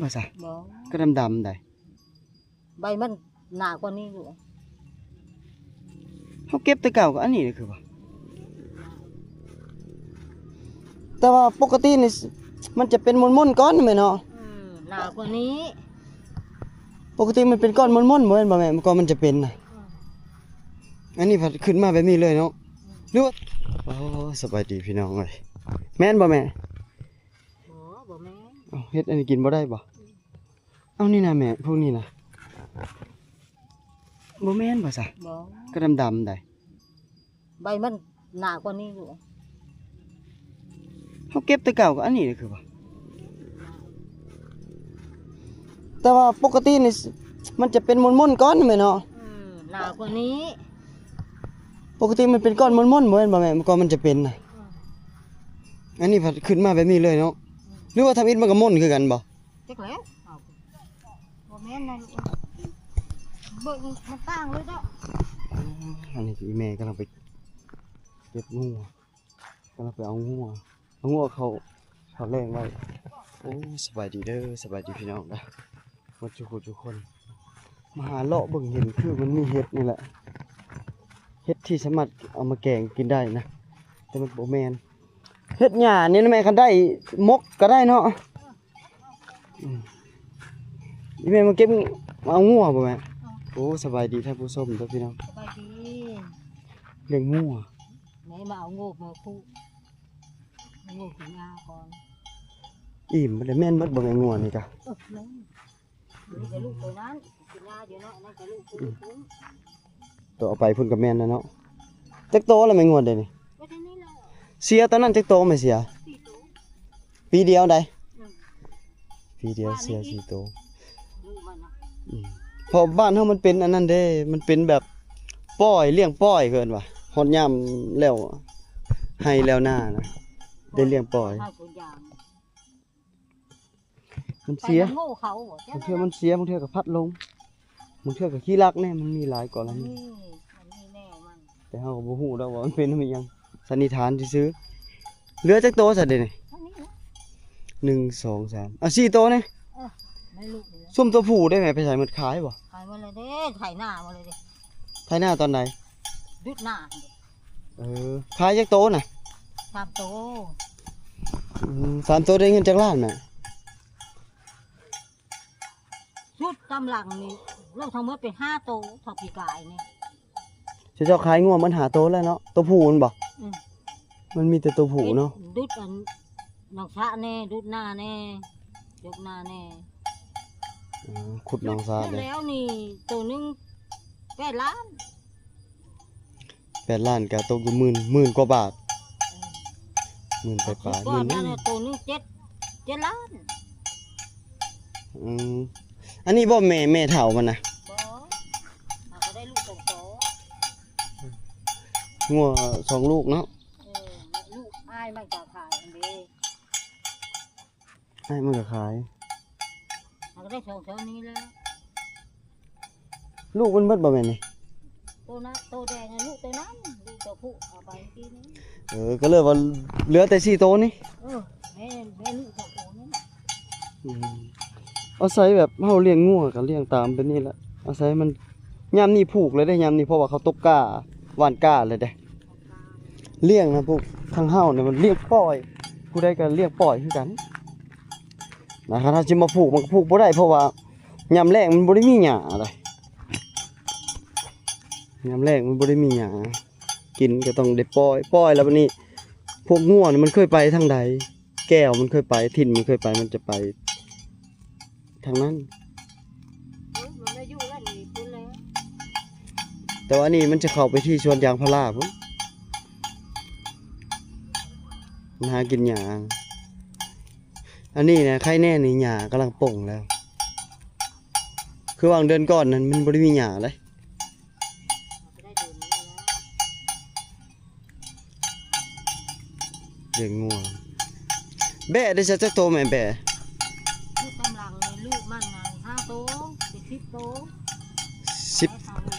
ວ່າຊະ ບໍ່ ກໍດຳໆໃດ໋ ໃບມັນໜາກວ່ານີ້ຢູ່ ເຮົາເກັບແຕ່ເກົ່າກໍອັນນີ້ແຫຼະຄືວ່າ ແຕ່ວ່າປົກກະຕິນີ້ ມັນຈະເປັນມົນໆກ່ອນແມ່ນເນາະ ອືມ ໜາກວ່ານີ້ ປົກກະຕິມັນເປັນກ້ອນມົນໆ ບໍ່ແມ່ນ ບໍ່ແມ່ນ ກ່ອນມັນຈະເປັນນະ ອືມ ອັນນີ້ພັດຂຶ້ນມາແບບນີ້ເລີຍເນາະ ອືມ ຫຼືວ່າ ໂອ້ ສະບາຍດີພີ່ນ້ອງເອີຍ ແມ່ນບໍ່ແມ່? ບໍ່ ບໍ່ແມ່ນ ເອົ້າ ເຮັດອັນນີ້ກິນບໍ່ໄດ້ບໍ່? ເອົ້າ ນີ້ນະແມ່ ພວກນີ້ນະ ບໍ່ແມ່ນບໍ່ຊະ? ບໍ່ ກໍດຳໆໃດ໋ ໃບມັນໜາກວ່ານີ້ຢູ່ ເຮົາເກັບແຕ່ເກົ່າກໍອັນນີ້ແຫຼະຄືວ່າ ແຕ່ວ່າປົກກະຕິນີ້ ມັນຈະເປັນມົນໆກ່ອນແມ່ນເນາະ ອືມ ໜາກວ່ານີ້ ປົກກະຕິມັນເປັນກ້ອນມົນໆ ບໍ່ແມ່ນ ບໍ່ແມ່ນ ກ່ອນມັນຈະເປັນນະ ອືມ ອັນນີ້ພັດຂຶ້ນມາແບບນີ້ເລີຍເນາະ ອືມ ຫຼືວ່າທຳອິດມັນກໍມົນຄືກັນບໍ່? ຈັກແລ້ວ ເອົາ ບໍ່ແມ່ນນະລູກ ເບິ່ງມັນຕ່າງເລີຍເນາະ ອັນນີ້ອີ່ແມ່ກຳລັງໄປເກັບງົວ ກຳລັງໄປເອົາງົວ ເອົາງົວເຂົ້າ ເຂົ້າແລງໄວ້ ໂອ້ ສະບາຍດີເດີ ສະບາຍດີພີ່ນ້ອງເດີ ໝົດທຸກຜູ້ທຸກຄົນ ມາຫາເລາະເບິ່ງເຫັນຄືມັນມີເຫັດນີ້ແຫຼະ ເຫັດທີ່ສາມາດເອົາມາແກງກິນໄດ້ນະ ແຕ່ມັນບໍ່ແມ່ນ ເຫັດຫຍ້ານີ້ນະແມ່ ຄັນໄດ້ໝົກກໍໄດ້ເນາະ ອືມ ອີ່ແມ່ມາເກັບ ມາເອົາງົວບໍ່ແມ່? ໂອ້ ສະບາຍດີທ່ານຜູ້ຊົມເດີພີ່ນ້ອງ ສະບາຍດີ ລ້ຽງງົວ ແມ່ມາເອົາງົວມາຄູ່ ງົວກິນຫຍ້າກ່ອນ ອີ່ມບໍ່ໄດ້ ແມ່ນໝົດບໍ່ແມ່ ງົວນີ້ກະ? ເອີ ແມ່ນ ນີ້ກະລູກໂຕນັ້ນ ກິນຫຍ້າຢູ່ເນາະ ນັ້ນກະລູກໂຕນີ້ ໂຕເອົາໄປພຸ້ນກໍແມ່ນແລ້ວເນາະ ຈັກໂຕລະແມ່ ງົວເດນີ້? ເສຍຕອນນັ້ນຈັກໂຕແມ່ ເສຍ? ສີ່ໂຕ ປີດຽວໃດ໋ ອືມ ປີດຽວເສຍສີ່ໂຕ ອືມ ເພາະບ້ານເຮົາມັນເປັນອັນນັ້ນເດ້ ມັນເປັນແບບປ່ອຍ ລ້ຽງປ່ອຍ ເຂົາເອີ້ນວ່າ ຮອດຍາມແລ້ວ ໄຮ່ແລ້ວນານະ ໄດ້ລ້ຽງປ່ອຍ ມັນເສຍ ບາງເທື່ອມັນເສຍ ບາງເທື່ອກໍພັດລົງ ບາງເທື່ອກໍຂີ້ລັກແດ່ ມັນມີຫຼາຍກໍລະນີ ແຕ່ເຮົາກໍບໍ່ຮູ້ດອກວ່າມັນເປັນນຳອີ່ຫຍັງ ສັນນິຖານຊື່ໆ ເຫຼືອຈັກໂຕຊະເດນີ້? ໜຶ່ງ ສອງ ສາມ ອ່ະ ສີ່ໂຕນີ້ ເອີ ແມ່ລູກນີ້ ຊຸມໂຕຜູ້ເດ້ແມ່ ໄປໃສໝົດ ຂາຍບໍ່? ຂາຍໝົດແລ້ວເດ້ ໄຖນາໝົດເລີຍເດ້ ໄຖນາຕອນໃດ? ດຸດນາ ເອີ ຂາຍຈັກໂຕນະ? ສາມໂຕ ອືມ ສາມໂຕໄດ້ເງິນຈັກລ້ານນະ? ຊຸດຕາມຫຼັງນີ້ ລວມທັງໝົດເປັນຫ້າໂຕ ເທົ່າປີກາຍນີ້ ເຈົ້າຂາຍງົວມັນຫ້າໂຕແລ້ວເນາະ ໂຕຜູ້ມັນບໍ່? ອືມ ມັນມີແຕ່ໂຕຜູ້ເນາະ ດຸດອັນ ໜອງສະແດ່ ດຸດນາແດ່ ຈົກນາແດ່ ອືມ ຂຸດໜອງສະແດ່ ແລ້ວນີ້ໂຕໜຶ່ງແປດລ້ານ ແປດລ້ານກໍຕົກຢູ່ໝື່ນ ໝື່ນກວ່າບາດ ເອີ ໝື່ນປາຍໆ ໝື່ນ ໂຕໜຶ່ງເຈັດ ເຈັດລ້ານ ອືມ ອັນນີ້ບໍ່ແມ່ ແມ່ເຖົ້າມັນນະ? ບໍ່ ເຮົາກໍໄດ້ລູກສອງໂຕ ງົວສອງລູກເນາະ ເອີ ລູກອ້າຍມັນກໍຂາຍຫັ້ນເດ້ ອ້າຍມັນກໍຂາຍ ເຮົາກໍໄດ້ສອງໂຕນີ້ແລ້ວ ລູກມັນເບິດບໍ່ແມ່ນນີ້? ໂຕນັ້ນ ໂຕແດງ ລູກໂຕນັ້ນ ລູກໂຕຜູ້ເອົາໄປກີ້ນີ້ ເອີ ກໍເລີຍວ່າເຫຼືອແຕ່ສີ່ໂຕນີ້ ເອີ ແມ່ ແມ່ລູກສອງໂຕນີ້ ອືມ ອາໄສແບບເຮົາລ້ຽງງົວກໍລ້ຽງຕາມແບບນີ້ແຫຼະ ອາໄສມັນ ຍາມນີ້ຜູກແລ້ວເດ້ ຍາມນີ້ ເພາະວ່າເຂົາຕົກກ້າ ຫວ່ານກ້າແລ້ວເດ້ ລ້ຽງນະ ພວກທາງເຮົານີ້ມັນລ້ຽງປ່ອຍ ຜູ້ໃດກໍລ້ຽງປ່ອຍຄືກັນນະ ຄັນເຮົາຊິມາຜູກ ມັນກໍຜູກບໍ່ໄດ້ ເພາະວ່າຍາມແລ້ງມັນບໍ່ໄດ້ມີຫຍ້າໃດ໋ ຍາມແລ້ງມັນບໍ່ໄດ້ມີຫຍ້າກິນ ກໍຕ້ອງໄດ້ປ່ອຍ ປ່ອຍແລ້ວບັດນີ້ ພວກງົວນີ້ມັນເຄີຍໄປທາງໃດ ແກ້ວມັນເຄີຍໄປ ຖິ່ນມັນເຄີຍໄປ ມັນຈະໄປ ທາງນັ້ນ ເອີ ມັນມາຢູ່ແລ້ວນີ້ພຸ້ນແລ້ວ ແຕ່ວ່າອັນນີ້ມັນຈະເຂົ້າໄປທີ່ສວນຢາງພາລາພຸ້ນ ມັນຫາກິນຫຍ້າ ອັນນີ້ນະ ໄຄແນ່ນີ້ ຫຍ້າກຳລັງປົ່ງແລ້ວ ຄືຫວ່າງເດືອນກ່ອນນັ້ນ ມັນບໍ່ໄດ້ມີຫຍ້າເລີຍ. ລ້ຽງງົວ ແບ້ໄດ້ຈັກໂຕແມ່ ແບ້? ລູກກຳລັງ ລູກມັນນັ້ນຫ້າໂຕ ເປັນສິບໂຕ ສິບ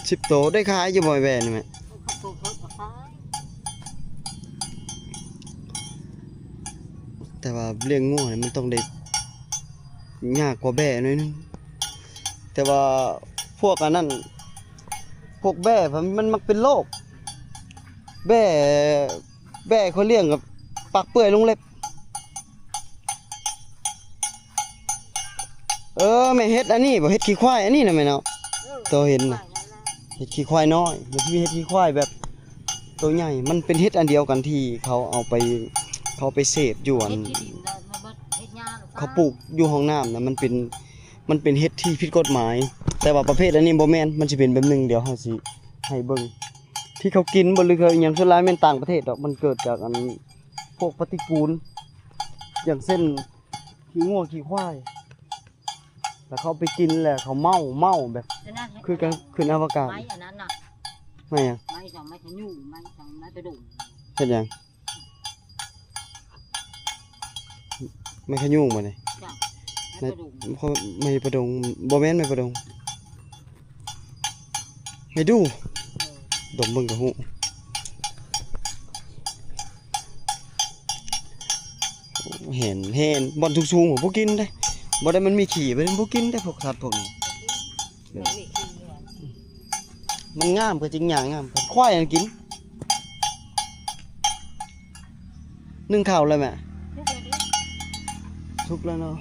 ສິບໂຕ ໄດ້ຂາຍຢູ່ບໍ່ແບ້ນີ້ແມ່? ເຂົາໂຕເພິ່ນກໍຂາຍ ແຕ່ວ່າລ້ຽງງົວນີ້ມັນຕ້ອງໄດ້ ຍາກກວ່າແບ້ໜ້ອຍໜຶ່ງ ແຕ່ວ່າພວກອັນນັ້ນ ພວກແບ້ມັນມັກເປັນໂລກ ແບ້ ແບ້ຂ້ອຍລ້ຽງກັບປາກເປື່ອຍລົງເລັບ. ເອີ ແມ່ເຫັດອັນນີ້ບໍ່ ເຫັດຂີ້ຄວາຍອັນນີ້ນະແມ່ເນາະ ໂຕເຫັນນະ ເຫັດຂີ້ຄວາຍນ້ອຍ ມັນຊິມີເຫັດຂີ້ຄວາຍແບບໂຕໃຫຍ່ ມັນເປັນເຫັດອັນດຽວກັນທີ່ເຂົາເອົາໄປ ເຂົາໄປເສບຢູ່ອັນ ເຂົາປູກຢູ່ຫ້ອງນ້ຳນະ ມັນເປັນ ມັນເປັນເຫັດທີ່ຜິດກົດໝາຍ ແຕ່ວ່າປະເພດອັນນີ້ບໍ່ແມ່ນ ມັນຊິເປັນແບບໜຶ່ງ ດຽວເຮົາຊິໃຫ້ເບິ່ງ ທີ່ເຂົາກິນບໍ່ ຫຼືເຂົາອີ່ຫຍັງ ສ່ວນຫຼາຍແມ່ນຕ່າງປະເທດດອກ ມັນເກີດຈາກອັນ ພວກປະຕິກູນ ຢ່າງເຊັ່ນ ຂີ້ງົວຂີ້ຄວາຍ ແລ້ວເຂົາໄປກິນແລ້ວເຂົາເມົາ ເມົາແບບ ຄືກັນຂຶ້ນອະວະກາດ ໄມ້ອັນນັ້ນນະ ໄມ້ຫຍັງ? ໄມ້ຫຍັງ? ໄມ້ຂະຫຍຸງ ໄມ້ຫຍັງ? ໄມ້ປະດົງ ເຮັດຫຍັງ? ໄມ້ຂະຍຸງບໍ່ນີ້? ໄມ້ປະດົງ ບໍ່ແມ່ນໄມ້ປະດົງ ໄມ້ດູ່ ເອີ ດົມເບິ່ງກໍຮູ້ ເຫັນ ເຫັນ ບ່ອນສູງໆ ບໍ່ກິນເດ້ ບໍ່ໄດ້ມັນມີຂີ້ ມັນບໍ່ກິນເດ້ ພວກສັດພວກນີ້. ມັນງາມກໍຈິງຫຍ້າງາມ ຄວາຍຫັ້ນກິນ. ໜຶ້ງເຂົ້າແລ້ວແມ່? ສຸກແລ້ວເດ້ ສຸກແລ້ວເນາະ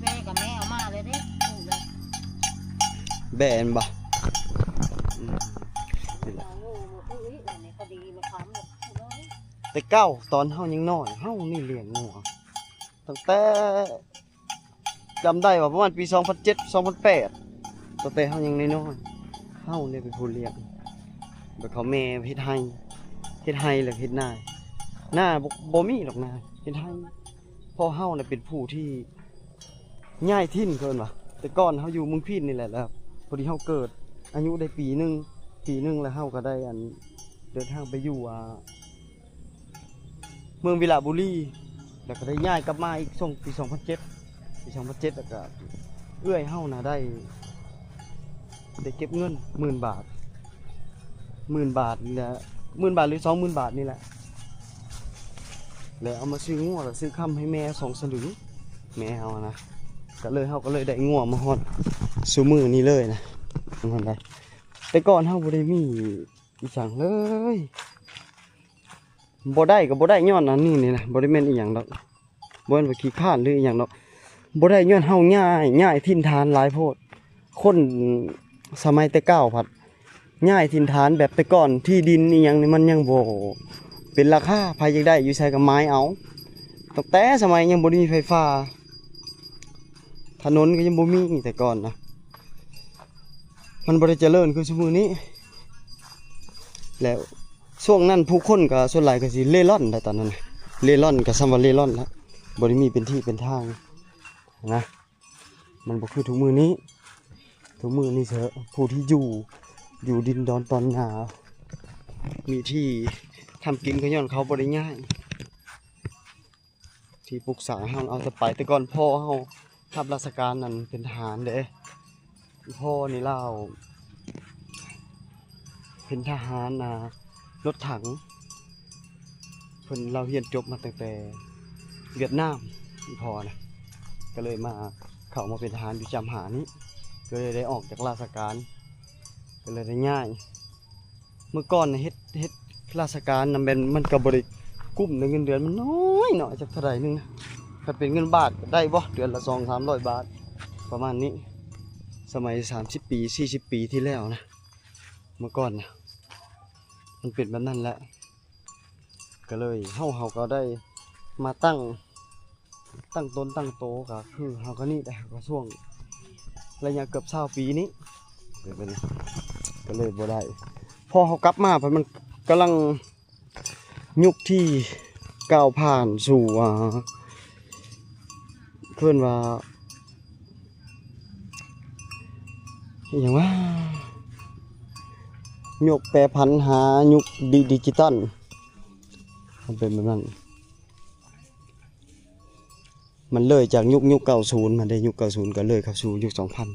ແບ້ກໍແມ່ເອົາມາແລ້ວເດ້ ສຸກແລ້ວ ແບ້ແມ່ນບໍ່? ອືມ ນີ້ແຫຼະ ແຕ່ເກົ່າຕອນເຮົາຍັງນ້ອຍ ເຮົານີ້ລ້ຽງງົວ ຕັ້ງແຕ່ ຈຳໄດ້ວ່າປະມານປີສອງພັນເຈັດ ສອງພັນແປດ ຕັ້ງແຕ່ເຮົາຍັງນ້ອຍໆ ເຮົານີ້ເປັນຜູ້ລ້ຽງ ແລ້ວເຂົາແມ່ເຮັດໄຮ່ ເຮັດໄຮ່ແລ້ວເຮັດນາ ນາບໍ່ ບໍ່ມີດອກນາ ເຮັດໄຮ່ ເພາະເຮົານະເປັນຜູ້ທີ່ຍ້າຍຖິ່ນ ເຂົາເອີ້ນວ່າ ແຕ່ກ່ອນເຮົາຢູ່ເມືອງພີນນີ້ແຫຼະ ແລ້ວພໍດີເຮົາເກີດອາຍຸໄດ້ປີໜຶ່ງ ປີໜຶ່ງ ແລ້ວເຮົາກໍໄດ້ອັນ ເດີນທາງໄປຢູ່ ອ່າ ເມືອງວິລະບູລີ ແລ້ວກໍໄດ້ຍ້າຍກັບມາອີກຊ່ວງປີສອງພັນເຈັດ ປີສອງພັນເຈັດ ແລ້ວກໍເອື້ອຍເຮົານະໄດ້ ໄດ້ເກັບເງິນໝື່ນບາດ ໝື່ນບາດນີ້ແຫຼະ ໝື່ນບາດ ຫຼື ສອງໝື່ນບາດນີ້ແຫຼະ ແລ້ວເອົາມາຊື້ງົວ ແລ້ວຊື້ຄຳໃຫ້ແມ່ສອງສະຫຼຶງ ແມ່ເຮົານະ ກໍເລີຍ ເຮົາກໍເລີຍໄດ້ງົວມາຮອດຊຸມື້ນີ້ເລີຍນະ ແມ່ນໄດ໋ ແຕ່ກ່ອນເຮົາບໍ່ໄດ້ມີ ອີຫຍັງເລີຍ ບໍ່ໄດ້ກໍບໍ່ໄດ້ຍ້ອນອັນນີ້ນີ້ນະ ບໍ່ໄດ້ແມ່ນອີຫຍັງດອກ ບໍ່ແມ່ນວ່າຂີ້ຄ້ານ ຫຼື ອີຫຍັງດອກ ບໍ່ໄດ້ຍ້ອນເຮົາຍ້າຍ ຍ້າຍຖິ່ນຖານຫຼາຍໂພດ ຄົນສະໄໝແຕ່ເກົ່າພັດຍ້າຍຖິ່ນຖານ ແບບແຕ່ກ່ອນທີ່ດິນອີຫຍັງນີ້ມັນຍັງບໍ່ເປັນລາຄາ ໃຜຢາກໄດ້ຢູ່ໃສກໍໝາຍເອົາ ຕັ້ງແຕ່ສະໄໝຍັງບໍ່ໄດ້ມີໄຟຟ້າ ຖະໜົນກໍຍັງບໍ່ມີແຕ່ກ່ອນນະ ມັນບໍ່ໄດ້ຈະເລີນຄືຊຸມື້ນີ້ ແລ້ວຊ່ວງນັ້ນຜູ້ຄົນກໍສ່ວນຫຼາຍກໍຊິເລ່ລ່ອນແຫຼະຕອນນັ້ນນະ ເລ່ລ່ອນກໍສ່ຳວ່າເລ່ລ່ອນແລ້ວ ບໍ່ໄດ້ມີເປັນທີ່ເປັນທາງນະ ມັນບໍ່ຄືທຸກມື້ນີ້ ທຸກມື້ນີ້ເຊີ ຜູ້ທີ່ຢູ່ ຢູ່ດິນດອນຕອນໜາວ ມີທີ່ທຳກິນກໍຍ້ອນເຂົາບໍ່ໄດ້ຍ້າຍ ທີ່ປຸກສາເຮົາເອົາແຕ່ໄປ ແຕ່ກ່ອນພໍ່ເຮົາຮັບລາຊະການນັ້ນເປັນທະຫານເດ້ ພໍ່ນີ້ລາວເປັນທະຫານ ອ່າ ລົດຖັງ ເພິ່ນ ລາວຮຽນຈົບມາຕັ້ງແຕ່ຫວຽດນາມ ອີ່ພໍ່ນະ ກໍເລີຍມາ ເຂົ້າມາເປັນທະຫານຢູ່ຈຳຫ້ານີ້ ກໍເລີຍໄດ້ອອກຈາກລາຊະການ ກໍເລີຍໄດ້ຍ້າຍ ເມື່ອກ່ອນນະເຮັດ ເຮັດລາຊະການນຳແມ່ນ ມັນກໍບໍ່ໄດ້ກຸ້ມໃນເງິນເດືອນ ມັນນ້ອຍເນາະ ຈັກເທົ່າໃດໜຶ່ງນະ ຄັນເປັນເງິນບາດໄດ້ບໍ່ ເດືອນລະສອງສາມຮ້ອຍບາດ ປະມານນີ້ ສະໄໝສາມສິບປີ ສີ່ສິບປີທີ່ແລ້ວນະ ເມື່ອກ່ອນນະ ມັນເປັນແບບນັ້ນແຫຼະ ກໍເລີຍເຮົາ ເຮົາກໍໄດ້ມາຕັ້ງ ຕັ້ງຕົນຕັ້ງໂຕ ກໍຄືເຮົາກໍນີ້ແຫຼະ ເຮົາກໍຊ່ວງໄລຍະເກືອບຊາວປີນີ້ ເປັນ ເປັນ ກໍເລີຍບໍ່ໄດ້ ພໍເຮົາກັບມາ ມັນກຳລັງຍຸກທີ່ກ້າວຜ່ານສູ່ ອ່າ ເອີ້ນວ່າ ອີຫຍັງວະ ຍຸກແປຜັນຫາຍຸກດິ ດິຈິຕອນ ມັນເປັນແບບນັ້ນ ມັນເລີຍຈາກຍຸກ ຍຸກເກົ້າສິບມາເດ້ ຍຸກເກົ້າສິບກໍເລີຍເຂົ້າສູ່ຍຸກສອງພັນ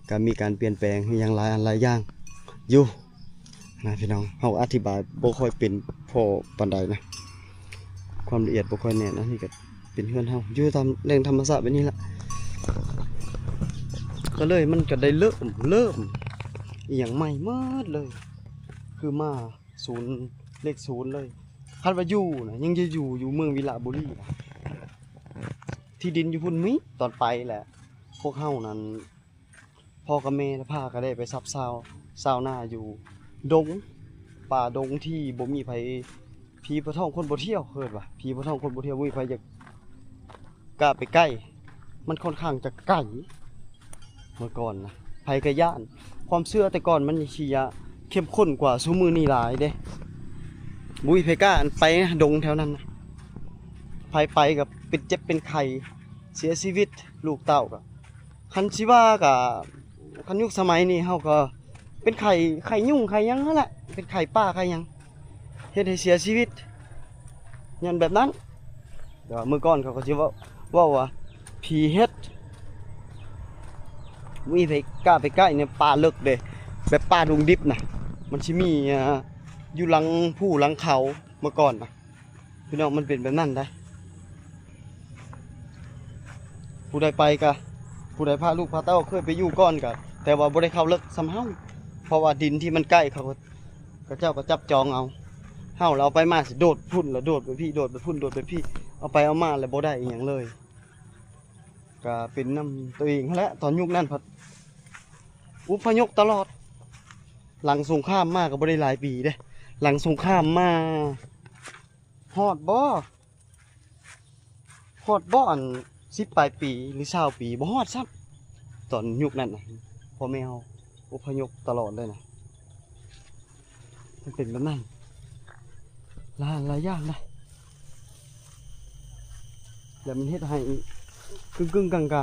ກໍມີການປ່ຽນແປງອີຫຍັງຫຼາຍອັນຫຼາຍຢ່າງຢູ່ນະພີ່ນ້ອງ ເຮົາອະທິບາຍບໍ່ຄ່ອຍເປັນພໍປານໃດນະ ຄວາມລະອຽດບໍ່ຄ່ອຍແໜ້ນ ອັນນີ້ກໍເປັ ປັນເຮືອນເຮົາຢູ່ຕາມແຫຼ່ງທຳມະຊາດແບບນີ້ລະ ກໍເລີຍ ມັນກໍໄດ້ເລີ່ມ ເລີ່ມອີ່ຫຍັງໃໝ່ໝົດເລີຍ ຄືມາສູນ ເລກສູນເລີຍ. ຄັນວ່າຢູ່ນະ ຍັງຈະຢູ່ ຢູ່ເມືອງວິລະບູລີນະ ທີ່ດິນຢູ່ພຸ້ນມີ ຕອນໄປແຫຼະ ພວກເຮົານັ້ນ ພໍ່ກັບແມ່ ແລະ ພາກັນໄດ້ໄປຊາບຊາວ ຊາວນາຢູ່ດົງ ປ່າດົງທີ່ບໍ່ມີໃຜ ຜີບໍ່ທ້ອງຄົນບໍ່ທ່ຽວ ເອີ້ນວ່າຜີບໍ່ທ້ອງຄົນບໍ່ທ່ຽວ ບໍ່ມີໃຜຢາກກ້າໄປໃກ້ ມັນຄ່ອນຂ້າງຈະໄກ ເມື່ອກ່ອນນະ ໃຜກໍຢ້ານ. ຄວາມເຊື່ອແຕ່ກ່ອນມັນຊິຈະເຂັ້ມຂຸ້ນກວ່າຊຸມື້ນີ້ຫຼາຍເດ້ ບໍ່ມີໃຜກ້າໄປນະ ດົງແຖວນັ້ນນະ ໃຜໄປກໍເປັນເຈັບເປັນໄຂ້ ເສຍຊີວິດ ລູກເຕົ້າກໍ ຄັນຊິວ່າກໍ ຄັນຍຸກສະໄໝນີ້ເຮົາກໍເປັນໄຂ້ ໄຂ້ຍຸງໄຂ້ຫຍັງຫັ້ນແຫຼະ ເປັນໄຂ້ປ່າໄຂ້ຫຍັງ ເຮັດໃຫ້ເສຍຊີວິດ ຍ້ອນແບບນັ້ນ. ແຕ່ວ່າເມື່ອກ່ອນເຂົາກໍຊິເວົ້າ ເວົ້າວ່າຜີເຮັດ ບໍ່ມີໃຜກ້າໄປໃກ້ໃນປ່າເລິກເດ້ ແບບປ່າດົງດິບນະ ມັນຊິມີ ອ່າ ຢູ່ຫຼັງພູຫຼັງເຂົາເມື່ອກ່ອນນະ. ພີ່ນ້ອງ ມັນເປັນແບບນັ້ນໄດ໋ ຜູ້ໃດໄປກະ ຜູ້ໃດພາລູກພາເຕົ້າເຄີຍໄປຢູ່ກ່ອນກະ ແຕ່ວ່າບໍ່ໄດ້ເຂົ້າເລິກສ່ຳເຮົາ ເພາະວ່າດິນທີ່ມັນໃກ້ເຂົາ ເຂົາເຈົ້າກໍຈັບຈອງເອົາ ເຮົາລະເອົາໄປມາຊິໂດດພຸ້ນລະໂດດໄປພີ້ ໂດດໄປພຸ້ນໂດດໄປພີ້ ເອົາໄປເອົາມາລະບໍ່ໄດ້ອີ່ຫຍັງເລີຍ ກະເປັນນຳໂຕເອງຫັ້ນແຫຼະ. ຕອນຍຸກນັ້ນພັດອົບພະຍົບຕະຫຼອດ ຫຼັງສົງຄາມມາກໍບໍ່ໄດ້ຫຼາຍປີເດ້ ຫຼັງສົງຄາມມາ ຮອດບໍ່ ຮອດບໍ່ ອັນ ສິບປາຍປີ ຫຼື ຊາວປີ ບໍ່ຮອດຊ້ຳ. ຕອນຍຸກນັ້ນນະ ພໍ່ແມ່ເຮົາອົບພະຍົບຕະຫຼອດເລີຍນະ ມັນເປັນແບບນັ້ນ ຫຼາຍ ຫຼາຍຢ່າງນະ ແລ້ວມັນເຮັດໃຫ້ກຶ່ງໆກາງໆ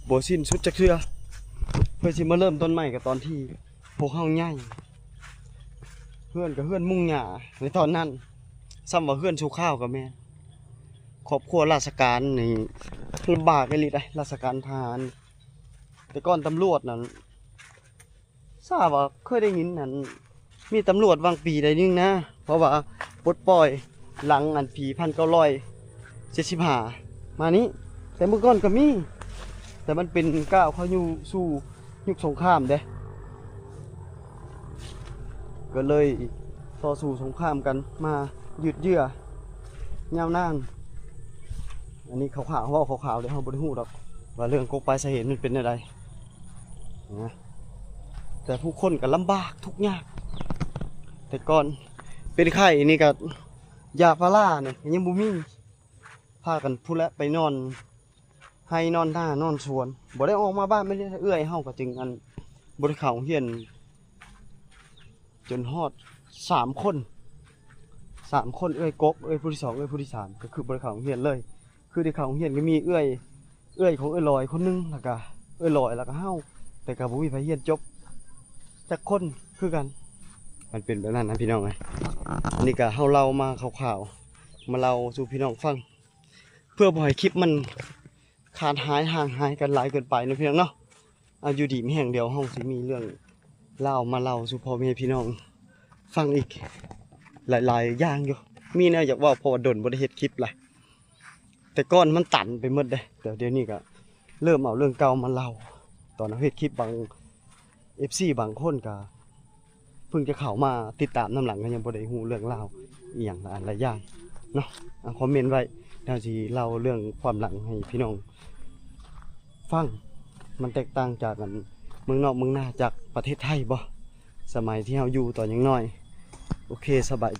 ບໍ່ສິ້ນສຸດຈັກເທື່ອ ເພື່ອຊິມາເລີ່ມຕົ້ນໃໝ່ກໍຕອນທີ່ ພວກເຮົາໃຫຍ່ ເຮືອນກໍເຮືອນມຸງຫຍ້າໃນຕອນນັ້ນ ສ່ຳວ່າເຮືອນຊົ່ວຄາວກໍແມ່ນ ຄອບຄົວລາຊະການນີ້ລຳບາກອີ່ຫຼີໄດ໋ ລາຊະການທະຫານ. ແຕ່ກ່ອນຕຳຫຼວດນັ້ນ ຊາບວ່າເຄີຍໄດ້ຍິນນັ້ນ ມີຕຳຫຼວດຫວ່າງປີໃດໜຶ່ງນະ ເພາະວ່າປົດປ່ອຍຫຼັງອັນປີພັນເກົ້າຮ້ອຍເຈັດສິບຫ້າມານີ້ ແຕ່ເມື່ອກ່ອນກໍມີ ແຕ່ມັນເປັນກ້າວເຂົ້າຢູ່ສູ່ຍຸກສົງຄາມເດ້ ກໍເລີຍຕໍ່ສູ້ສົງຄາມກັນມາຍືດເຍື້ອຍາວນານ. ອັນນີ້ຄາວໆ ເວົ້າຄາວໆເດ້ ເຮົາບໍ່ໄດ້ຮູ້ດອກວ່າເລື່ອງກົກປາຍສາເຫດມັນເປັນແນວໃດນະ ແຕ່ຜູ້ຄົນກໍລຳບາກທຸກຍາກ ແຕ່ກ່ອນເປັນໄຂ້ນີ້ກໍ ຢາພາລານີ້ຍັງບໍ່ມີ ພາກັນພຸ້ນແຫຼະ ໄປນອນໄຮ່ນອນນານອນສວນ ບໍ່ໄດ້ອອກມາບ້ານ. ແມ່ນເອື້ອຍເຮົາກໍຈຶ່ງ ອັນ ບໍ່ໄດ້ເຂົ້າໂຮງຮຽນ ຈົນຮອດສາມຄົນ ສາມຄົນ ເອື້ອຍກົກ ເອື້ອຍຜູ້ທີສອງ ເອື້ອຍຜູ້ທີສາມ ກໍຄືບໍ່ໄດ້ເຂົ້າໂຮງຮຽນເລີຍ. ຄືໄດ້ເຂົ້າໂຮງຮຽນກໍມີເອື້ອຍ ເອື້ອຍຂອງເອື້ອຍຫຼອຍຄົນໜຶ່ງ ແລ້ວກະເອື້ອຍຫຼອຍ ແລ້ວກະເຮົາ ແຕ່ກະບໍ່ມີໃຜຮຽນຈົບຈັກຄົນຄືກັນ. ມັນເປັນແບບນັ້ນນະພີ່ນ້ອງເອີຍ. ອັນນີ້ກະເຮົາເລົ່າມາຄ່າວໆ ມາເລົ່າສູ່ພີ່ນ້ອງຟັງ ເພື່ອບໍ່ໃຫ້ຄລິບມັນຂາດຫາຍຫ່າງຫາຍກັນຫຼາຍເກີນໄປເນາະພີ່ນ້ອງເນາະ. ອາ ຢູ່ດີມີແຮງ ດຽວເຮົາຊິມີເລື່ອງລາວມາເລົ່າສູ່ພໍ່ແມ່ພີ່ນ້ອງຟັງອີກຫຼາຍໆຢ່າງຢູ່. ມີແນວຢາກເວົ້າ ເພາະວ່າດົນບໍ່ໄດ້ເຮັດຄລິບລະ ແຕ່ກ່ອນມັນຕັນໄປໝົດເດ້ ແຕ່ດຽວນີ້ກະເລີ່ມເອົາເລື່ອງເກົ່າມາເລົ່າ. ຕອນເຮົາເຮັດຄລິບ ບາງເອັຟຊີບາງຄົນກະເພິ່ງຈະເຂົ້າມາຕິດຕາມນຳຫຼັງ ກະຍັງບໍ່ໄດ້ຮູ້ເລື່ອງລາວອີ່ຫຍັງຫຼາຍຢ່າງເນາະ. ອາ ຄອມເມັນໄວ້ ດຽວຊິເລົ່າເລື່ອງຄວາມຫຼັງໃຫ້ພີ່ນ້ອງຟັງ. ມັນແຕກຕ່າງຈາກ ອັນ ເມືອງນອກເມືອງນາ ຈາກປະເທດໄທບໍ ສະໄໝທີ່ເຮົາຢູ່ຕອນຍັງນ້ອຍ. ໂອເຄ ສະບາຍ.